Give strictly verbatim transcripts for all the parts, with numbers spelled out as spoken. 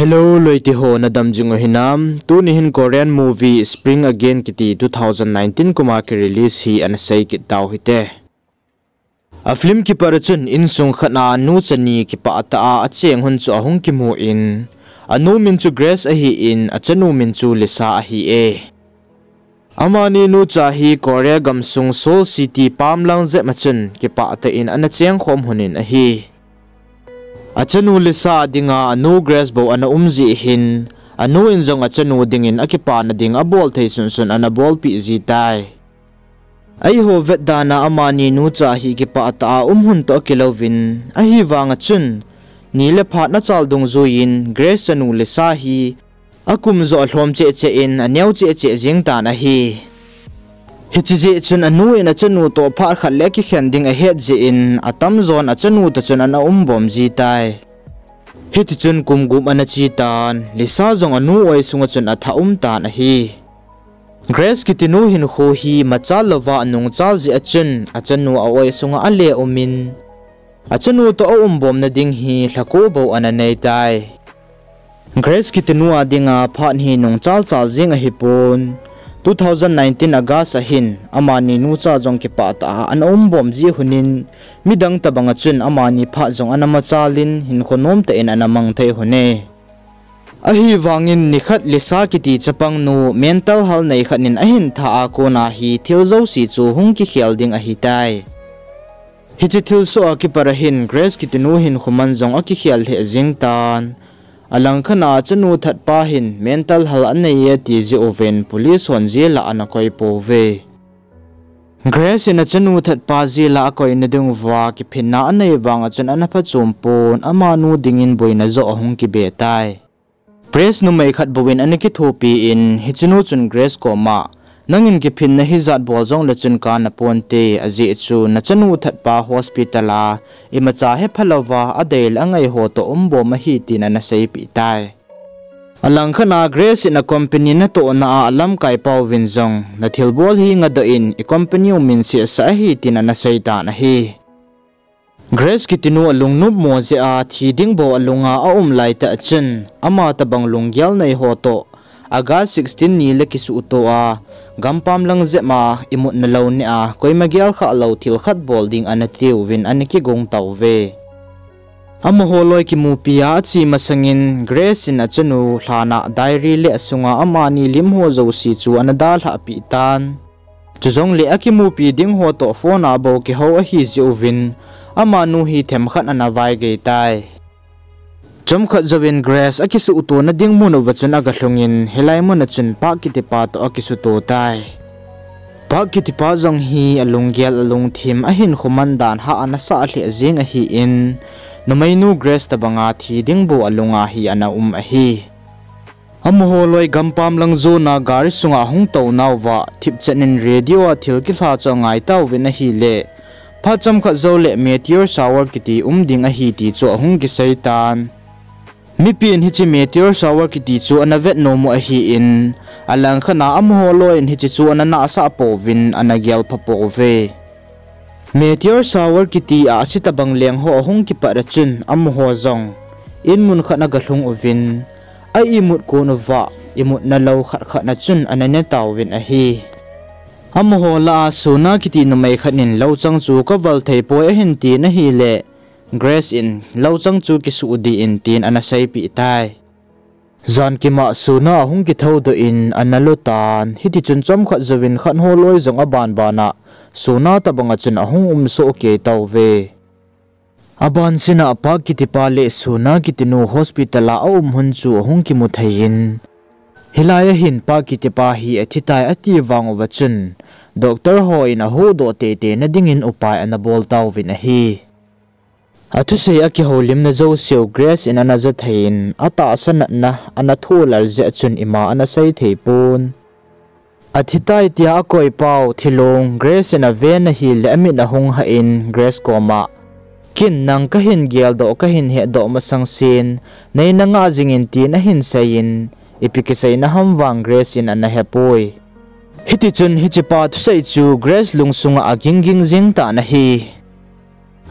Hello, loite ho, nadam jing u hinam? Tuni hin Korean movie Spring Again kiti two thousand nineteen kuma ki release hi ana sei kit tau hite. A film kipat a chun insung khat a nu chani kipah tah a acheng hun chu ahung kimu in, anu min chu Grace ahi in, achanu min chu Lisa ahi e. Amani nucha hi Korea gamsung Seoul City pamlang jep a chun kipah tah in ana cheng khom hun in ahi. Achanu Lisa dinga anu Grace bou ana um jeh hin, anu in jong achanu dingin akipana ding abol thei sunsun ana bolpeh ji tai. Eiho vetdan a amani nucha hi kipah tah a um hun toh akilouvin, ahivanga chun, ni le phat nachal dungjuiyin Grace chanu Lisa hi akum joh alhom cheh cheh in aneo cheh cheh jeng tan ahi. Hiche jeh chun anu in achanu toh phat khat le akikhen ding ahet jeh in atamjon achanu toh chun ana umbom ji tai. Hitichun kum gup ana che tan, Lisa jong anu oi sunga chun athah um tan ahi. Grace kitinu hinkho hi machal louva anungchal jeh a chun achanu a oi sunga ale umin, achanu toh aumbomna ding hi lhako bou ana nei tai. Grace kitinu a dinga phat hi nungchal chal jeng ahipon, two thousand nineteen August a hin amani nucha jong kipah tah a ana umbom ji hun in, midang tobang a chun amani phat jong ana machal in hinkho nomtah in ana mang thei hun e. Ahivangin nikhat Lisa kiti chapangnu mental hal nei khat in ahin thah a kona hi thil jouse chu hung kikhel ding ahitai. Hiche thilsoh a kipat a hin Grace kitinu hinkho man jong akikhel lheh jeng tan. Alangkhat a achanu thatpa hin mental hal anei e ti jeh uvin police hon jail a ana koi pouve. Grace in achanu thatpa jail a akoina dinguva kiphinna anei vanga chun ana phachom pon, amanu dingin boina joh ahung kibe tai. Press numei khat bouvin ana kithopi in, hichenu chun Grace koma, nangin kiphinna hijat bol jongle chun kana ponte, ajeh chu nachanu thatpa hospital a imacha hepha louva adei le angai ho toh umbom ahi tin ana seipeh tai. Alangkhat a Grace in a company natohna a alamkai pauvin jong, nathilbol hi ngadoh in, i company u min sehsah ahi tin ana seitan ahi. Grace kitinu alungnopmo jeh a thi ding bou alunga aum laitah chun, ama tobang lunggel nei ho toh, August sixteen ni le kisuhto a, gampam lang jep a imutna lou ni a, koima gelkhah lou thil khat bol ding ana tiuvin ana kigong tauve. Amaho loi kimupi a ache masangin Grace in achanu lhana diary le asunga amani lim ho jouse chu ana dalhah peh tan. Chujongle akimupi ding ho toh phone a bou kihou ahi jeh uvin, amanu hi themkhat ana vaigei tai. Chomkhat jouvin Grace akisuhtona ding mun uva chun agalhungin, hilai mun a chun Park kitipa toh akisuto tai. Park kitipa jong hi alunggel alungthim ahinkho man dan hah ana sah lheh jeng ahin, numeinu Grace tobanga thi ding bou alunga hi ana um ahi. Amaho loi gampam lang jona gari sunga hung tounauva, thipchet in radio a thil kilha chu angai tauvin ahile, phat chomkhat joule meteor shower kiti um ding ahi ti chu ahung kiseitan. Mipin hiche meteor shower kiti chu ana vet nom u ahin, alangkhat a amaho loiyin hiche chu ana nahsah pouvin ana gelpha pouve. Meteor shower kiti a ahsi tobang leng ho ahung kipat a chun amaho jong in mun khat a agalhung uvin, a imut kon uva imutna lou khat khat na chun ana ne tauvin ahi. Amaho lah a Suna kiti numei khat in louchang chu kaval thei poi ahin tin ahile, Grace in louchang chu kisuh dih in tin ana seipeh tai. Jan kima Suna ahung kithoudoh in ana lutan, hitichun chomkhat jouvin khatho loi jong abanban a Suna tobang a chun ahung um soh kei tauve. Abansin a Park kitipa le Suna kitinu hospital a aum hun chu ahung kimu thei in, hilai a hin Park kitipa hi athitai ati vang uva chun, doctor hon ahuhdoh teitei na dingin upai ana bol tauvin ahi. Athusei akihoulimna jouseu Grace in ana ja thei in, atahsa natna ana thohlel jeh a chun ima ana sei thei pon. Athitai tia akoipau thilong Grace in aven ahile amit ahung hah in Grace koma, ken nang kahin geldoh kahin hetdoh masang sen, nei na ngah jingin tin ahin sei in, ipi kiseina ham vang Grace in ana hepoi. Hitichun hichepa thusei chu Grace lungsunga agingging jing tan ahi.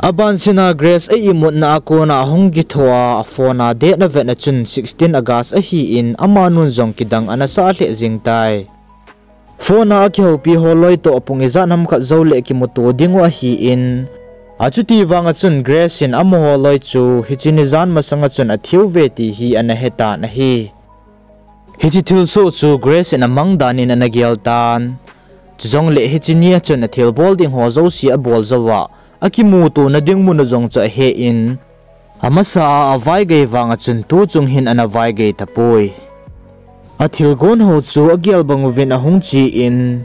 Abansina Grace a imutna a kona ahung kithoa, a phone a date avetna chun sixteen August ahin, amanun jong kidang ana sah lheh jeng tai. Phone a akihoupi holoi toh pung ijat ham khat jouleh kimuto dingu ahin, achuti vanga chun Grace in amaho loi chu hiche nijan masanga chun athiuve ti hi ana hetan ahi. Hiche thilsoh chu Grace in amang danin ana gel tan. Chujongleh hiche nia chun athilbol ding ho jouse abol jouva, akimutona ding muna jong chu ahen, amasa a avaigei vanga chun tuchung hin ana vaigei tapoi. Athilgon ho chu agel bang uvin ahung chen,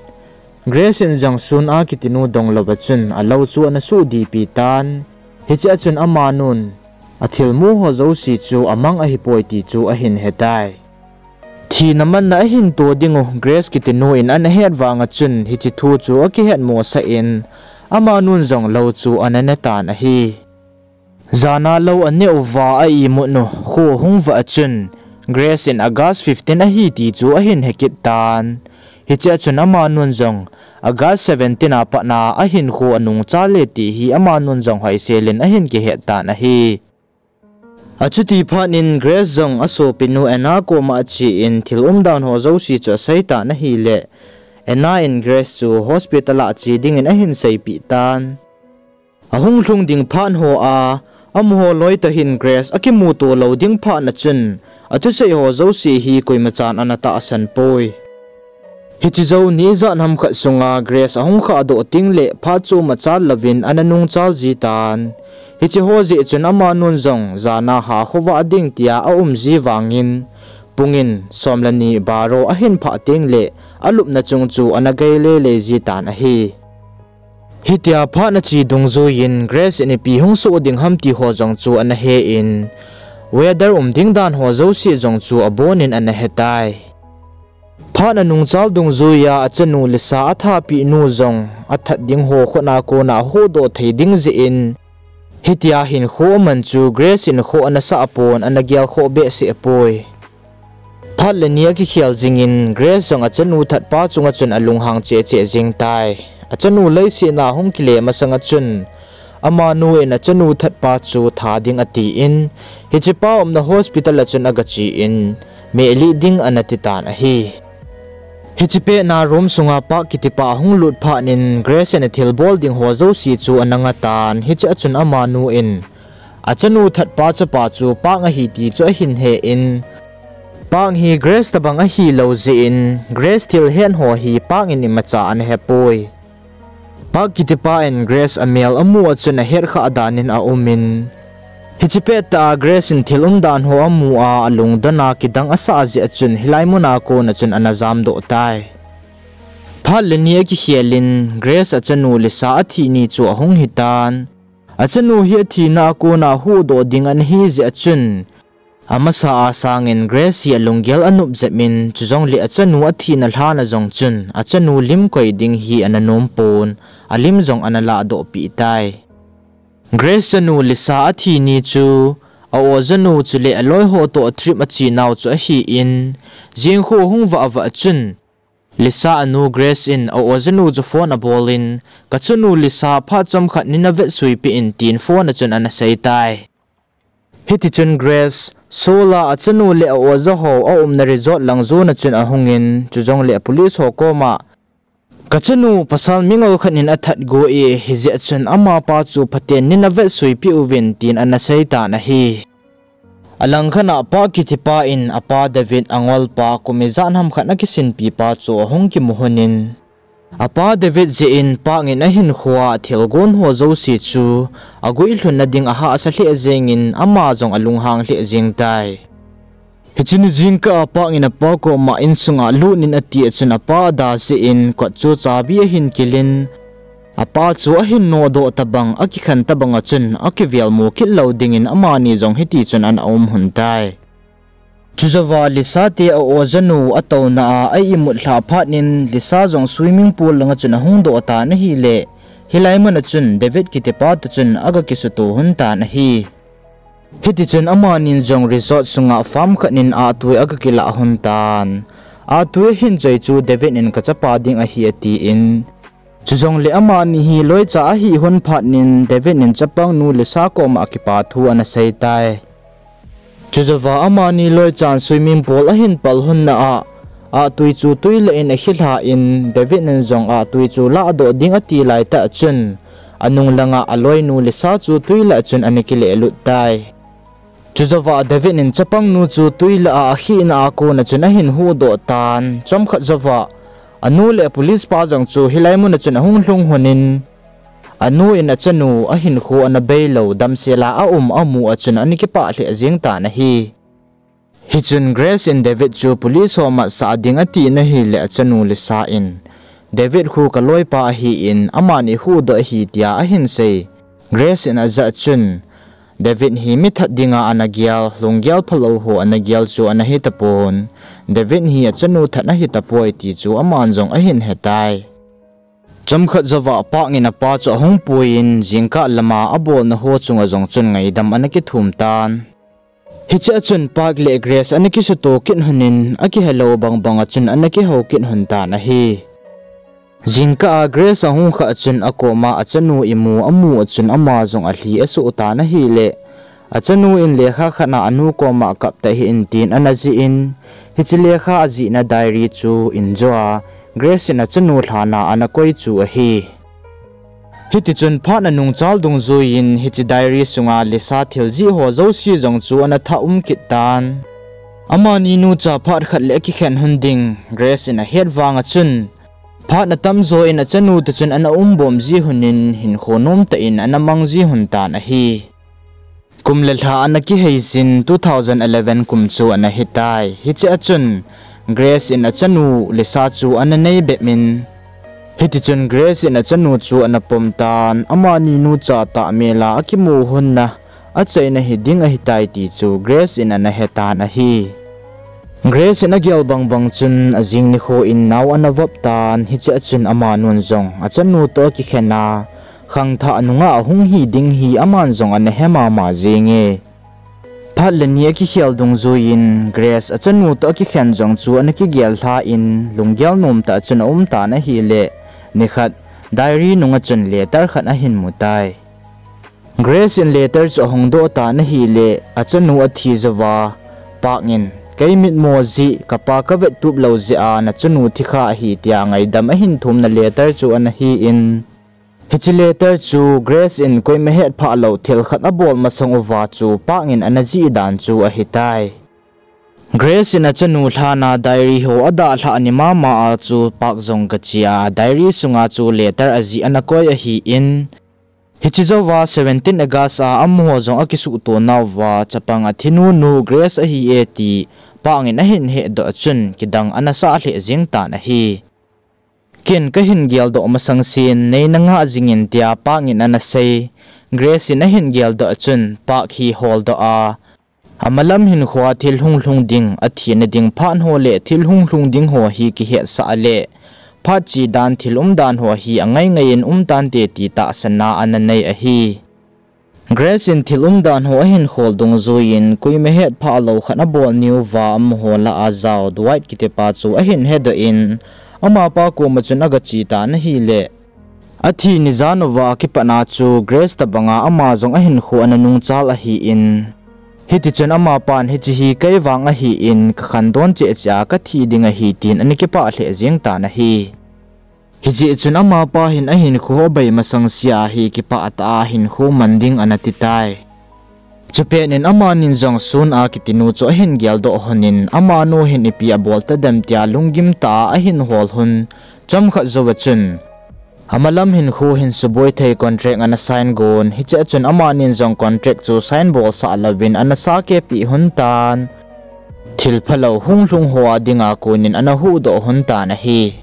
Grace in jong sun a kitinu donglouva chun alou chu ana suhdipi tan. Hichea chun amanun athilmu ho jouse chu amang ahipoi ti chu ahin hetai. Thina manna ahin to dingu Grace kitinu in ana het vanga chun hiche thu chu akihetmosah in, amanun jong lou chu ana netan ahi. Jana lou aneh uva a imutnu kho ahung vah a chun, Grace in August fifteen ahi ti chu ahin hekit tan. Hichea chun amanun jong August seventeen a patna ahinkho anungchal e ti hi amanun jong hoiselin ahin kihet tan ahi. Achuti phatnin Grace jong asopinu Anna koma achen thil umdan ho jouse chu aseitan ahile, Anna in Grace chu hospital a che dingin ahin seipeh tan. Ahung lhung ding phat hoa, amaho loi toh hin Grace akimuto lou ding phatna chun, athusei ho jouse hi koimachan ana tahsan poi. Hiche jou ni ijat ham khat sunga Grace ahung khahdoh tengleh phat chu machal louvin ana nungchal jitan. Hiche ho jeh chun amanun jong jana ha khovah ding tia aum ji vangin, pungin somleni baro ahin phah tengleh alupna chung chu ana gei lele jitan ahi. Hitia phat ache dungjuiyin Grace in ipi hung soh ding ham ti ho jong chu ana hen, weather um ding dan ho jouse jong chu abonin ana hetai. Phat anungchal dungjuiya achanu Lisa athapeh nu jong athat ding ho khutna kona ahuhdoh thei ding jeh in, hitia hinkho aman chu Grace in kho ana sah pon ana gelkhoh behseh poi. Phat le ni akikhel jingin Grace jong achanu thatpa chunga chun alunghang cheh cheh jeng tai. Achanu leiset a hung kile masanga chun, amanu in achanu thatpa chu tha ding atin, hichepa umna hospital a chun agachen, mehlih ding ana titan ahi. Hiche petna room sunga Park kitipa ahung lut phatnin Grace in athilbol ding ho jouse chu ana ngatan, hichea chun amanu in achanu thatpa chapa chu Park ahi ti chu ahin hen, Park hi Grace tobang ahilou jeh in Grace thilhet ho hi Park in imacha ana hepoi. Park kitipa in Grace amel amu a chun ahetkhah danin aumin, hiche pettah a Grace in thil umdan ho amu a alungdona kidang asah jeh a chun hilai muna kona chun ana jamdoh tai. Phat le ni akikhel in Grace achanu Lisa athi ni chu ahung hitan. Achanu hi athina a kona huhdoh ding ana hi jeh a chun, amasa a sangin Grace hi alunggel anop jep in, chujongle achanu athina lhana jong chun achanu lim koi ding hi ana nom pon, alim jong ana lahdoh peh tai. Grace chanu Lisa athi ni chu a-ojanu chule aloiho toh trip achenau chu ahin, jingkho hung vah vah chun, Lisa anu Grace in a-ojanu chu phone abolin, kachanu Lisa phat chomkhat nei navetsuipeh in tin phone a chun ana seitai. Hitichun Grace, Seoul a achanu le a-oja ho aumna resort lang jona chun ahungin, chujongle police ho koma, kachanu pasal mingol khat in athat go e, hijeh chun amapa chu phaten nei navetsuipeh uvin tin ana seitan ahi. Alangkhat a Park kitipa in apa David angolpa kum ijat ham khat akisinpipa chu ahung kimu lhonin, apa David jeh in Park in ahinkhoa thilgon ho jouse chu aguilhunna ding ahahsa lheh jengin ama jong alunghang lheh jeng tai. Hiche ni jingkah a Park in apa koma insunga lut in ati a chun apa ada jeh in kot chu chabi ahin kilin, apa chu ahin nodoh tobang, akikhen tobanga chun akivelmu kit lou dingin amani jong hitichun ana um lhon tai. Chujouva Lisa te a-ojanu atouna a a-imut lhah phatnin Lisa jong swimming pool langa chun ahung doh tan ahile, hilai muna chun David kitipa toh chun aga kisuto lhon tan ahi. Hitichun amanin jong resort sunga farm khat in ahtui aga kilah lhon tan. Ahtui ahin choi chu David in kachapa ding ahi atin, Chujongle amani hi loicha ahi hun phat in David in chapang nu Lisa koma kipa thu ana sei tai. Chujouva amani loichan swimming pool ahin pal hun na a, a tui chu tui lah in akilha in David in jong a tui chu lahdoh ding ati lai tah chun, anung langa aloinu Lisa chu tui lah chun ana kile lut tai. Chujouva David in chapang nu chu tui lah a akhihna a kona chun ahin huhdoh tan, chomkhat jouva anu le police pa jong chu hilai muna chun ahung lhung hun in, anu in achanu ahinkho ana beilou damsel a aum amu a chun ana kipah lheh jeng tan ahi. Hichun Grace in David chu police ho matsah ding ati na hile achanu Lisa in, David khu kaloipa ahin, amani huhdoh ahi tia ahin sei. Grace in ajah chun, David hi mi that dinga ana gel, lunggel phalou ho ana gel chu ana hi tapon. David hi achanu that ahi tapoi ti chu aman jong ahin hetai. Chomkhat jouva Park in apa chu ahung puiyin, jingkah lama abolna ho chunga jong chun ngaidam ana kithum tan. Hichea chun Park le Grace ana kisuto kit hun in, akihelou bangbang a chun ana kihou kit hun tan ahi. Jingkah a Grace ahung khah chun akoma achanu imu amu a chun ama jong alhi asoh tan ahile, achanu in lekha khat a anu koma kap tahih in tin ana jih in, hiche lekha ajihna diary chu injoa Grace in achanu lhana ana koi chu ahi. Hitichun phat nanungchal dungjuiyin hiche diary sunga Lisa thil jih ho jouse jong chu ana thah um kit tan. Amani nucha phat khat le akikhen hun ding Grace in ahet vang a chun, phat natamjo in achanu toh chun ana umbom ji hun in hinkho nomtah in ana mang ji hun tan ahi. Kum le lha ana kihei jin two thousand eleven kum chu ana hitai. Hichea chun Grace in achanu Lisa chu ana nei bep in, hitichun Grace in achanu chu ana pom tan, amani nucha tahmel a akimu hun na achaina hiding ahitai ti chu Grace in ana hetan ahi. Grace in agel bangbang chun ajing nikho in nao ana vop tan, hichea chun amanun jong achanu toh akikhen a, khangthah nungah ahung hi ding hi aman jong ana he mama jenge. Phat le ni akikhel dungjuiyin Grace achanu toh akikhen jong chu ana kigel lha in, lunggel nomtah chun aum tan ahile, nikhat diary nunga chun letter khat ahin mutai. Grace in letter chu ahung doh tan ahile, achanu athi jouva Park in, kei mitmo jeh, kapa kavettup lou jeh a nachanu thikha ahi tia ngaidam ahin thumna letter chu ana hi in, hiche letter chu Grace in koima hetphah lou thil khat abol masang uva chu Park in ana jih dan chu ahitai. Grace in achanu lhana diary ho adalhah ni mama a chu Park jong gache a diary sunga chu letter ajih ana koi ahin, hiche jouva seventeen August a amaho jong akisuhto nauva chapang athinu nu Grace ahi e ti Park in ahin hetdoh a chun kidang ana sah lheh jeng tan ahi. Ken kahin geldoh masang sen neina ngah jingin tia Park in ana sei. Grace in ahin geldoh a chun Park hi holdoh a, amalam hinkhoa thil hung lhung ding, athina ding phat ho le thil hung lhung ding ho hi kihetsah a le, phat che dan thil umdan ho hi angaingai in umtante ti tahsanna ana nei ahi. Grace in thil umdan ho ahin khol dungjuiyin koima hetphah lou khat abol niuva amaho lah a jao Dwight kitipa chu ahin hedoh in, amapa koma chun agache tan ahile, athi nijan uva kipatna chu Grace tobanga ama jong ahinkho ana nungchal ahin, hitichun amapan hiche hi kei vang ahin kakhangdon cheh cheh a kathi ding ahi tin ana kipah lheh jeng tan ahi. Hijeh chun amapa hin ahinkho abei masang sea hi kipah tah a hinkho man ding ana titai. Chupet in amanin jong Sun a kitinu chu ahin geldoh lhonin, amanu hin ipi abol tadem tia lunggim tah a ahin hol lhon, chomkhat jouva chun amalam hinkho hin suboi thei contract ana sign gon, hichea chun amanin jong contract chu sign bolsah louvin ana sakepeh lhon tan. Thil phalou hung lhung ho a dinga konin ana huhdoh lhon tan ahi.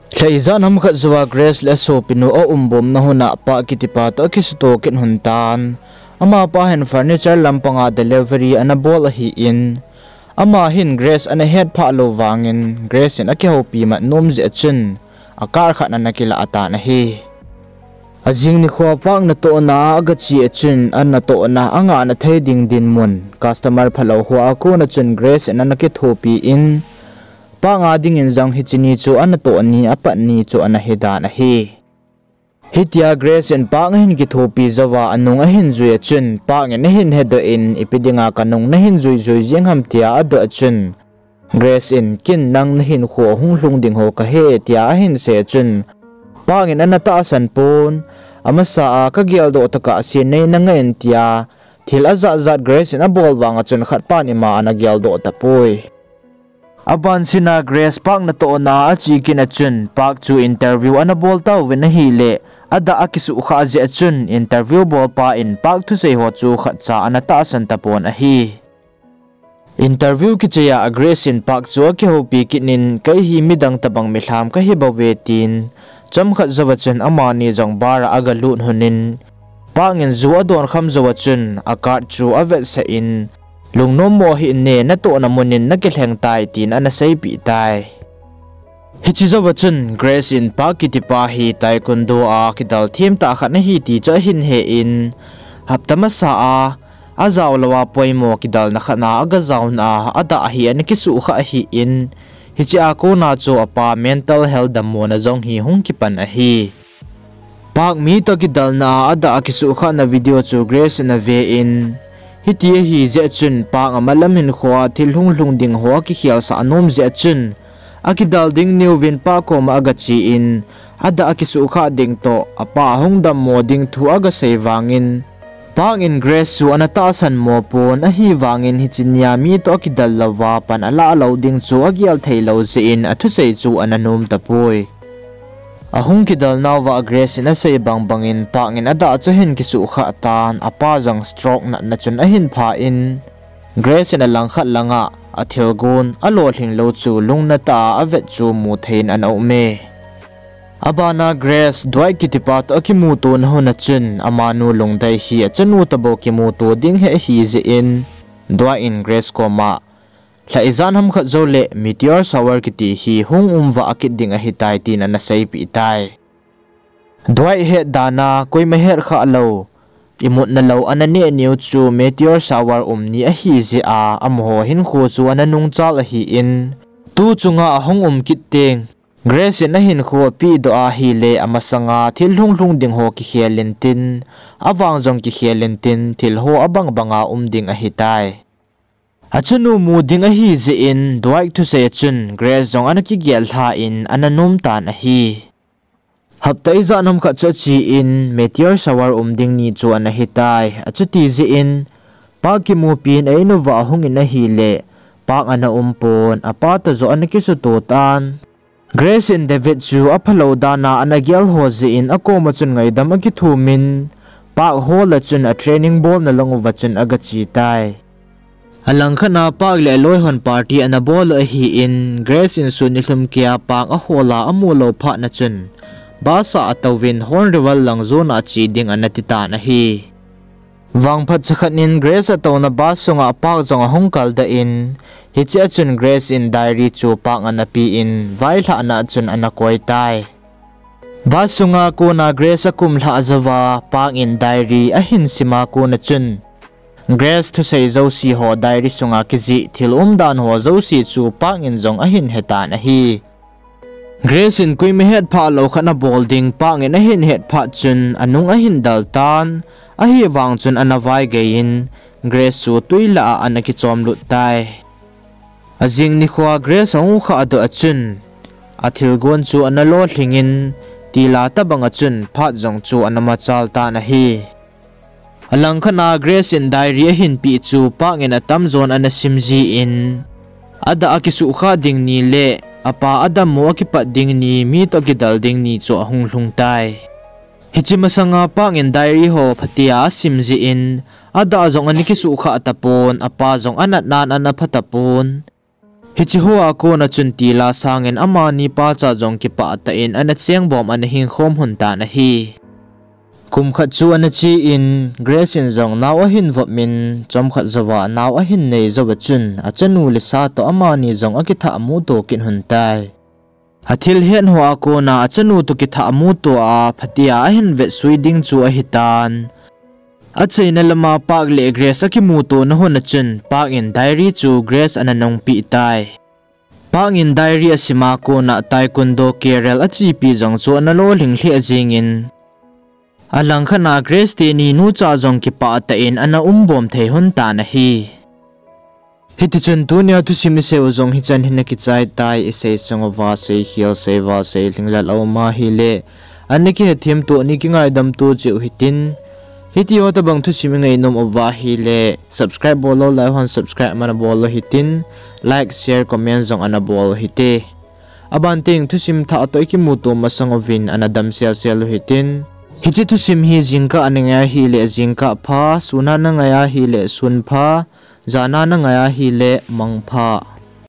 Lha ijat ham khat jouva Grace le asopinu aumbomna hun a Park kitipa toh akisuto kit lhon tan. Amapa hin furniture lampanga delivery ana bol ahin, ama hin Grace ana hetphah lou vangin Grace in akihoupi mat nom jeh a chun a car khat ana kilah tan ahi. Ajing nikhoa Park natohna a agache a chun anatohna angahna thei ding dinmun customer phalou ho a kona chun Grace in ana kithopi in, Park a dingin jong hiche ni chu anatoh ni apat ni chu ana hidan ahi. Hitia Grace in Park ahin kithopi jouva anung ahin jui a chun Park in ahin hedoh in, ipi dinga kanung nahin jui jui jeng ham tia adoh a chun, Grace in, ken nang nahinkho hung lhung ding ho kahe tia ahin sei a chun, Park in ana tahsan pon, amasa a kageldoh tokah sen nei nangah in tia, thil ajat jat Grace in abol vanga chun khatpan ima ana geldoh tapoi. Abansina Grace Park natohna a ache kit a chun Park chu interview ana bol tauvin ahile, adah akisuhkhah jeh a chun interview bolpa in Park thusei ho chu khatcha ana tahsan tapon ahi. Interview kichai a Grace in Park chu akihoupi kit in, kei hi midang tobang milham kahi bouve tin, chomkhat jouva chun amani jong bar a agalut lhon in, Park in ju adon kham jouva chun acard chu avetsah in, lungnommo hih in, natohna mun in nakilheng tai tin ana seipeh tai. Hiche jouva chun Grace in Park kitipa hi taekwondo a kidal themtah khat ahi ti chu ahin he in, hapta masa a ajao louva poimo kidalna khat a agajaona a adah hi ana kisuhkhah ahin, hiche a kona chu apa mental health dammona jong hi hung kipan ahi. Park mi toh kidalna a adah akisuhkhahna video chu Grace in ave in, hiti ahi jeh chun Park amalam hinkho a thil hung lhung ding ho akikhelsah nom jeh a chun, akidal ding niuvin Park koma agache in, adah akisuhkhah ding toh apa ahung dammo ding thu agasei vangin, Park in Grace chu ana tahsan mo pon, ahivangin hiche nia mi toh akidal louva pan alah lou ding chu agel theilou jeh in athusei chu ana nom tapoi. Ahung kidal nauva Grace in asei bangbangin Park in adah chu ahin kisuhkhah tan, apa jong stroke natna chun ahin pha in, Grace in alangkhat langa athilgon alolhing lou chu lungnatah a avet chu muthei in ana um e. Abana Grace, Dwight kitipa toh akimutona hun a chun, amanu lungdei hi achanu toh bou kimuto ding hi ahijeh in, Dwight in Grace koma, lha ijat ham khat jouleh meteor shower kiti hi hung umvah kit ding ahitai tin ana seipeh tai. Dwight het dana koima hetkhah lou, imutna lou ana neh niu chu meteor shower um ni ahijeh a, amaho hinkho chu ana nungchal ahin, tu chunga ahung um kit teng, Grace in ahinkho apehdoh ahile amasanga thil hung lhung ding ho kikhel intin, avang jong kikhel intin, thil ho abang banga um ding ahitai. Achanu mu ding ahijeh in Dwight thusei a chun Grace jong ana kigel lha in ana nom tan ahi. Hapta ijat ham khat chu ache in meteor shower um ding ni chu ana hitai. Achuti jeh in Park kimupi in a-in uva ahung in ahile, Park ana um pon, apa toh joh ana kisuto tan. Grace in David chu aphalou dana ana gel ho jeh in akoma chun ngaidam akithum in, Park hall a chun a training bolna lang uva chun agache tai. Alangkhat a Park le aloi hon party ana bol u ahin, Grace in sun nilhum keiya Park a hall a amu lou phat na chun, bus a atouvin Horn River lang jon a che ding ana titan ahi. Vangphat chakhat in Grace atouna bus sunga Park jong ahung kaldoh in, hiche a chun Grace in diary chu Park ana pen, vailhahna a chun ana koi tai. Bus sunga kona Grace akum lhah jouva Park in diary ahin sima kona chun, Grace thusei jouse ho diary sunga kijih thil umdan ho jouse chu Park in jong ahin hetan ahi. Grace in koima hetphah lou khat abol ding Park in ahin het phat chun anung ahin del tan, ahivang chun ana vaigei in Grace chu twi lah a ana kichomlut tai. Ajing nikhoa Grace ahung khahdoh a chun, athilgon chu ana lolhing in, tila tobang a chun phat jong chu ana machal tan ahi. Alangkhat a Grace in diary ahin peh chu Park in atamjon ana simji in, adah akisuhkhah ding ni le apa adammo akipat ding ni, mi toh kidal ding ni chu ahung lhung tai. Hiche masanga Park in diary ho phatea asimji in, adah jong ana kisuhkhah tapon, apa jong anatnan ana pha tapon. Hiche hoa kona chun tila sangin amani pacha jong kipah tah in ana chengbom ana hingkhom lhon tan ahi. Kum khat chu ana che in, Grace in jong nao ahin vop in, chomkhat jouva nao ahin nei jouva chun, achanu Lisa toh amani jong akithah muto kit lhon tai. Athil het hoa kona achanu toh kithah muto a, phatea ahin vetsui ding chu ahitan. Achaina lama Park le Grace akimutona hun a chun, Park in diary chu Grace ana nungpeh tai. Mark in diary asima kona taekwondo career achepi jong chu ana lolhing lheh jengin, alangkhat a Grace teni nucha jong kipah tah in ana umbom thei lhon tan ahi. Hitichun tunia thusim isei u jong hichan hin akichai tai, isei chung uva seikhel, seival, seilhinglel aum ahile, ana kihethem to, ana kingaidam to cheh u hitin. Hitiho tobang thusim ingainom uva ahile subscribe bollou lai hon subscribe ana bol u hitin, like, share, comment jong ana bol u hite. Aban teng thusim thah toh ikimuto masang uvin ana damselsel u hitin. Hiche thusim hi jingkah a nangai ahile jingkah pha, sun a nangai ahile sun pha, jan a nangai ahile mangpha.